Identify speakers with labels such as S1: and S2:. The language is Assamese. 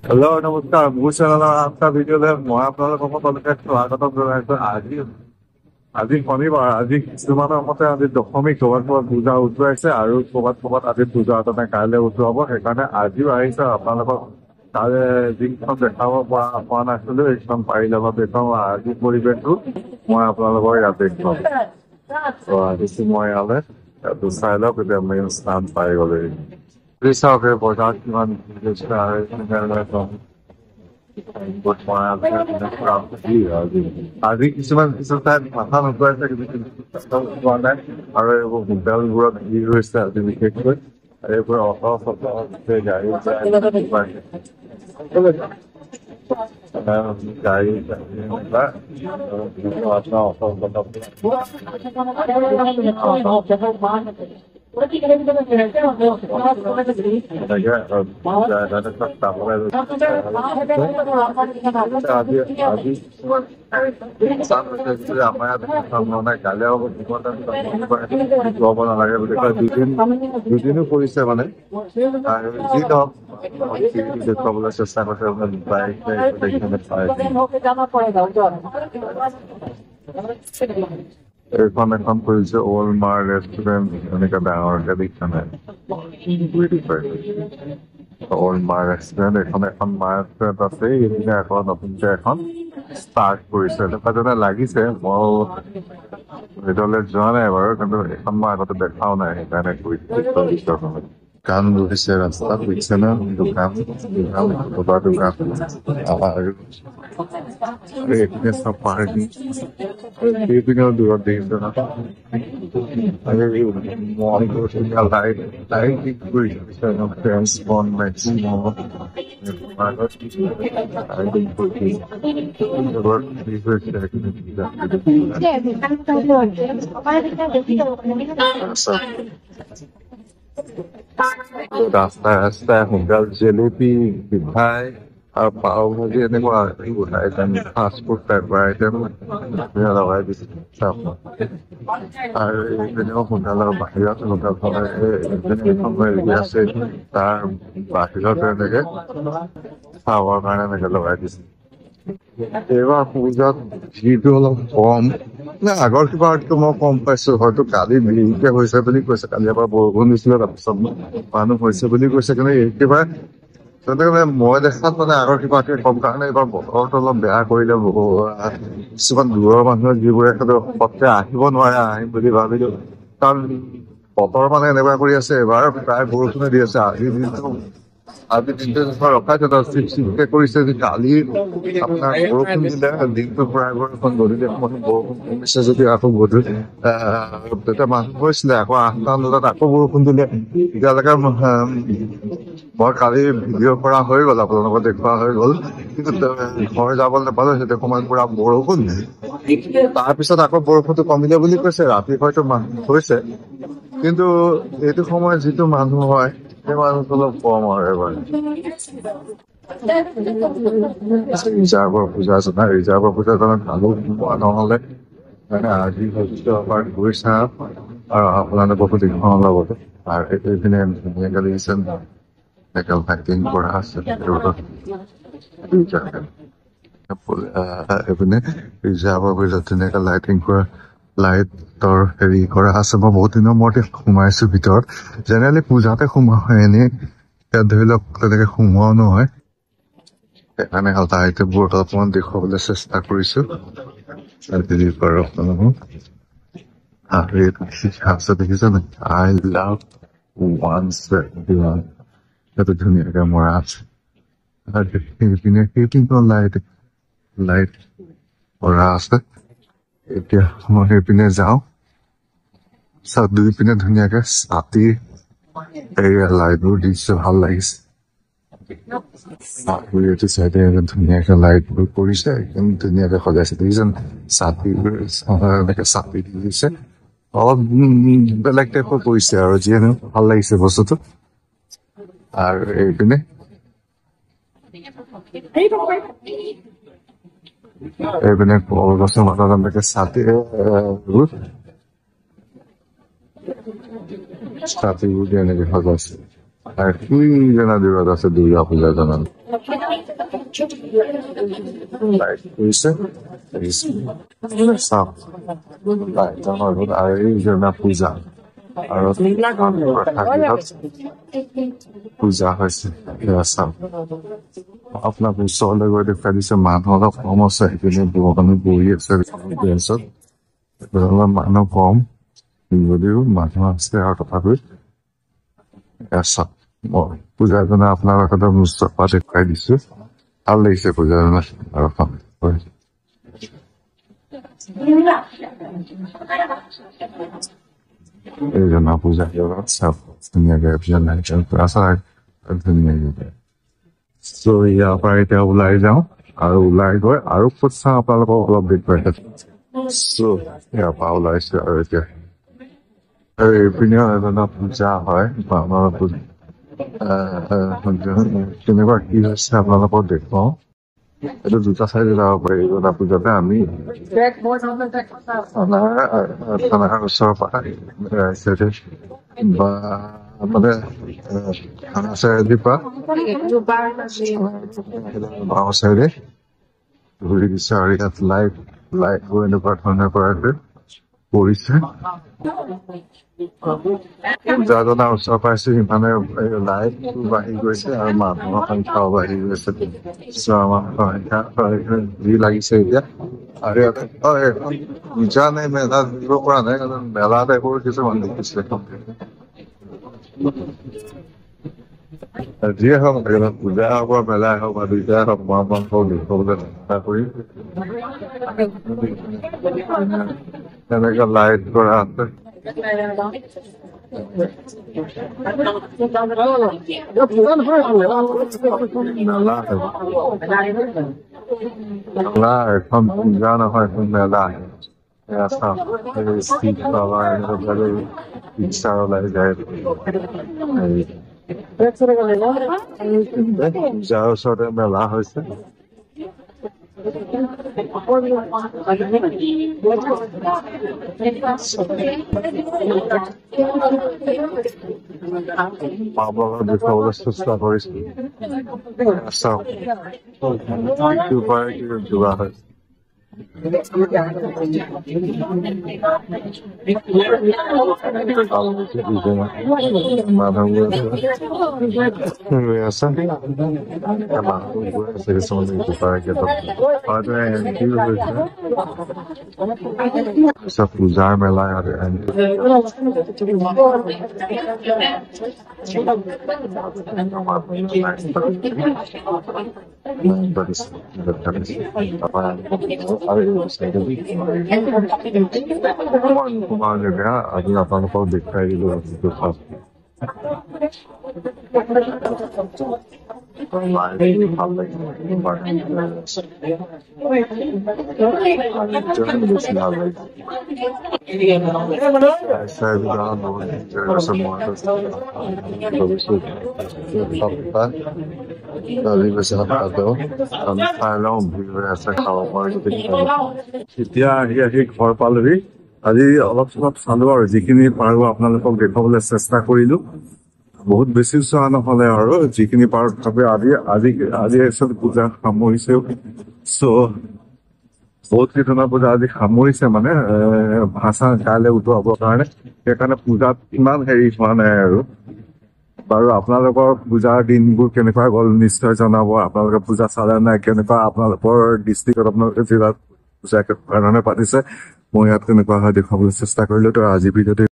S1: হেল্ল' নমস্কাৰ, মোৰ চেনেলৰ আঠটা ভিডিঅ'লৈ মই আপোনালোকক সকলোকে স্বাগতম জনাইছো। আজি শনিবাৰ, আজি কিছুমানৰ মতে আজি দশমী, ক'ৰবাত ক'ৰবাত পূজা উটুৱাইছে আৰু ক'ৰবাত ক'ৰবাত আজি পূজা তেনে কাইলৈ উটুৱাব। সেইকাৰণে আজিও আহিছে আপোনালোকক তাৰে যিখন দেখাব পৰা পোৱা নাছিলো সেইখন পাৰিলে অলপ দেখুৱাম। আজি পৰিৱেশটো মই আপোনালোকৰ ইয়াত দেখুৱাম। আহিছো মই ইয়ালৈ, ইয়াতো চাই লওক। এতিয়া মেইন স্থান পাই গ'লো। চাওক, এই বজাৰত কিমান আজি কিছুমান কিছু ঠাইত মাথা নোটুৱাইছে, কিন্তু হোৱা নাই। আৰু এইবোৰ হোটেলবোৰত ভিৰ হৈছে আজি বিশেষকৈ। এইবোৰ অট চট গাড়ী গাড়ী অটো নালাগে বুলি কয়। দুদিনো কৰিছে মানে, আৰু যি নহওক দেখুৱাবলৈ চেষ্টা কৰিছে। বাইক এইখন এখন খুলিছে অল্ড মাৰ ৰেষ্টুৰেণ্ট, এনেকে ডাঙৰকে লিখা নাই অল্ড মাৰ ৰেষ্টুৰেণ্ট। এইখন এখন মাৰ ৰেষ্টুৰেণ্ট আছে, এইপিনে আকৌ নতুনকে এখন ষ্টাৰ্ট কৰিছে এনেকুৱা যেনে লাগিছে। মই ভিতৰলৈ যোৱা নাই বাৰু, কিন্তু এইখন মই আগতে দেখাও নাই, সেইকাৰণে কৈছো। দোকান বহিছে ৰাস্তাত, বুজিছে ন? দোকান দোকান দোকান আৰু এইপিনে চব পাৰ্কিং, সেইপিনেও দূৰত দেখিছে ন? লাইট লাইট কৰিছে, ৰাস্তাই ৰাস্তাই সোনকাল জেলেপি, মিঠাই আৰু পাও ভাজি এনেকুৱা আইটেম, ফাষ্ট ফুড টাইপৰ আইটেম লগাই দিছে। আৰু এইপিনেও হোটেলৰ বাহিৰত, হোটেলখনৰ এখন আছে, তাৰ বাহিৰত এনেকে চাবৰ কাৰণে এনেকে লগাই দিছে। এইবাৰ পূজাত ভিৰটো অলপ কম নে আগৰ কিবাতকৈ মই কম পাইছো। হয়তো কালি ভিৰকে হৈছে বুলি কৈছে, কালি এবাৰ বৰষুণ দিছিলে, তাৰপিছত মানুহ হৈছে বুলি কৈছে। কিন্তু এইবাৰ তেনেকে মই দেখাত মানে আগৰ কিবাতকৈ কম, কাৰণে এইবাৰ বতৰটো অলপ বেয়া কৰিলে। কিছুমান দূৰৰ মানুহে যিবোৰে পটকে আহিব নোৱাৰে, আহিম বুলি ভাবিলো, কাৰণ বতৰ মানে এনেকুৱা কৰি আছে। এইবাৰ প্ৰায় বৰষুণে দি আছে। আজিৰ দিনটো ৰখাইছে, চিপ চিপকে কৰিছে। কালি আপোনাৰ বৰষুণ দিলে, দিনটো প্ৰায় বৰষুণ, গধূলি সময়ত বৰষুণ কমিছে যদি আকৌ গধূলি তেতিয়া মানুহ হৈছিলে, আকৌ 8টা বজাত আকৌ বৰষুণ দিলে। এতিয়ালৈকে মই কালি ভিডিঅ' কৰা হৈ গ'ল, আপোনালোকক দেখুওৱা হৈ গ'ল, কিন্তু ঘৰ যাব নাপালো। সেইটো সময়ত পুৰা বৰষুণ। তাৰপিছত আকৌ বৰষুণটো কমিলে বুলি কৈছে, ৰাতি হয়তো মানুহ হৈছে, কিন্তু এইটো সময়ত যিটো মানুহ হয় সেই মানুহটো অলপ কম আৰু। এবাৰ ৰিজাৰ্ভৰ পূজা জনা, ৰিজাৰ্ভৰ পূজা জনাত ভালো পোৱা নহ'লে মানে আজি ভাবিছো এবাৰ গৈ চাম আৰু আপোনালোককো দেখুৱাওঁ লগতে। আৰু এইপিনে ধুনীয়াকে দেখিছে এনেকে লাইটিং কৰা আছে। এইপিনে ৰিজাৰ্ভৰ ভিতৰত ধুনীয়াকে লাইটিং কৰা, লাইটৰ হেৰি কৰা আছে। মই বহুত দিনৰ মূৰতে সোমাইছো ভিতৰত। জেনেৰেলি পূজাতে সোমোৱা হয়, এনেই ইয়াত ধৰি লওক তেনেকে সোমোৱাও নহয়। সেইকাৰণে লাইটবোৰ অলপমান দেখুৱাবলৈ চেষ্টা কৰিছো আপোনালোকক। আৰু আছে দেখিছে নাই, I love 171, সেইটো ধুনীয়াকে মৰা আছে। আৰু সেইপিনে সেইপিনেও লাইট লাইট কৰা আছে। এতিয়া মই সেইপিনে যাওঁ। দুই পিনে ধুনীয়াকে ছাতি লাইটবোৰ দিছে, ভাল লাগিছে। এইটো চাইডে ধুনীয়াকে লাইটবোৰ কৰিছে, একদম ধুনীয়াকে সজাইছে, দেখিছে? ছাতিবোৰ এনেকে ছাতি দি দিছে, অলপ বেলেগ টাইপৰ কৰিছে আৰু যিয়ে নহওক ভাল লাগিছে বস্তুটো। আৰু এইপিনে এইপিনে কলগছৰ মাজত এনেকে ছাতিবোৰ দি এনেকে সজাইছে। সেইজনা দূৰত আছে দুৰ্গা পূজা জনা চাওক আৰু এইজনা পূজা আৰু পূজা হৈছে। চাওক আপোনাক ওচৰলৈ গৈ দেখুৱাই দিছে, মানুহ অলপ কম আছে, সেইপিনে মানুহ বহি আছে বেঞ্চত, অলপ মানুহ কম যদিও মানুহ আছে আৰু তথাপি চাওক মই পূজাজনা আপোনালোক একদম ওচৰৰ পৰা দেখুৱাই দিছো। ভাল লাগিছে পূজাজনা আৰু এইজনা পূজা চাওক ধুনীয়াকে ধুনীয়াকে। চ' ইয়াৰ পৰা এতিয়া ওলাই যাওঁ আৰু ওলাই গৈ আৰু ক'ত চাওঁ আপোনালোকক অলপ দেখুৱাই। চ' ইয়াৰ পৰা ওলাইছো আৰু এতিয়া এইপিনেও এজনা পূজা হয়, কেনেকুৱা কি হৈছে আপোনালোকক দেখুৱাওঁ। এইটো দুটা চাইডে যাব পাৰি। এইজনা পূজাতে আমি থানাৰ ওচৰৰ পৰা বা মানে থানা চাৰিআলিৰ পৰা বাওঁ চাইডে ঘূৰি দিছে আৰু ইয়াত লাইট লাইটবোৰ এনেকুৱা ধৰণে কৰাইছে পৰিছে। পূজাজনাৰ ওচৰ পাইছো, সিমানে লাইটটো বাঢ়ি গৈছে আৰু মানুহৰ সংখ্যাও বাঢ়ি গৈছে। মানুহৰ সংখ্যা যি লাগিছে এতিয়া। আৰু ইয়াতে এখন পূজা নে মেলা ধৰিব পৰা নাই, কাৰণ মেলা টাইপৰ কিছুমান দেখিছে। যিয়ে হওক, পূজা হওক বা মেলাই হওক বা দুইটাই হওক, মই আপোনালোকক দেখুৱাবলৈ চেষ্টা কৰিম। তেনেকে লাইট কৰা আছে। মেলা মেলা এখন পূজা নহয়, এখন মেলা। ৰিক্সা ওলাই যায়। পূজাৰ ওচৰতে মেলা হৈছে। আপোনালোকক দেখুৱাবলৈ চেষ্টা কৰিছো। চাওক যোৱা হৈছে। মানুহবোৰ ৰৈ আছে, মানুহবোৰ গৈ আছে কিছুমান হয়তো এণ্ট্ৰিও হৈছে। পূজাৰ মেলা আজি আপোনালোকক দেখুৱাই দিলো। ভাল লাগিছে, বেছি ভাল লাগিছে। এতিয়া আহি আহি ঘৰ পালোহি। আজি অলপ চলপ চালো আৰু যিখিনি পাৰো আপোনালোকক দেখুৱাবলৈ চেষ্টা কৰিলো। বহুত বেছি চোৱা নহলে আৰু যিখিনি পাৰো তথাপি আজি আজি আজি একচুৱেলি পূজা সামৰিছেও। চ' বহুত কেইজনৰ পূজা আজি সামৰিছে, মানে ভাষা কাইলৈ উটুৱাবৰ কাৰণে, সেইকাৰণে পূজাত ইমান হেৰি হোৱা নাই আৰু। বাৰু আপোনালোকৰ পূজাৰ দিনবোৰ কেনেকুৱা গ'ল নিশ্চয় জনাব। আপোনালোকে পূজা চালে নাই, কেনেকুৱা আপোনালোকৰ ডিষ্ট্ৰিক্টত আপোনালোকে জিলাত পূজা কেনেকুৱা ধৰণে পাতিছে, মই ইয়াত কেনেকুৱা হয় দেখুৱাবলৈ চেষ্টা কৰিলো। তো আজি ভিডিঅ'টো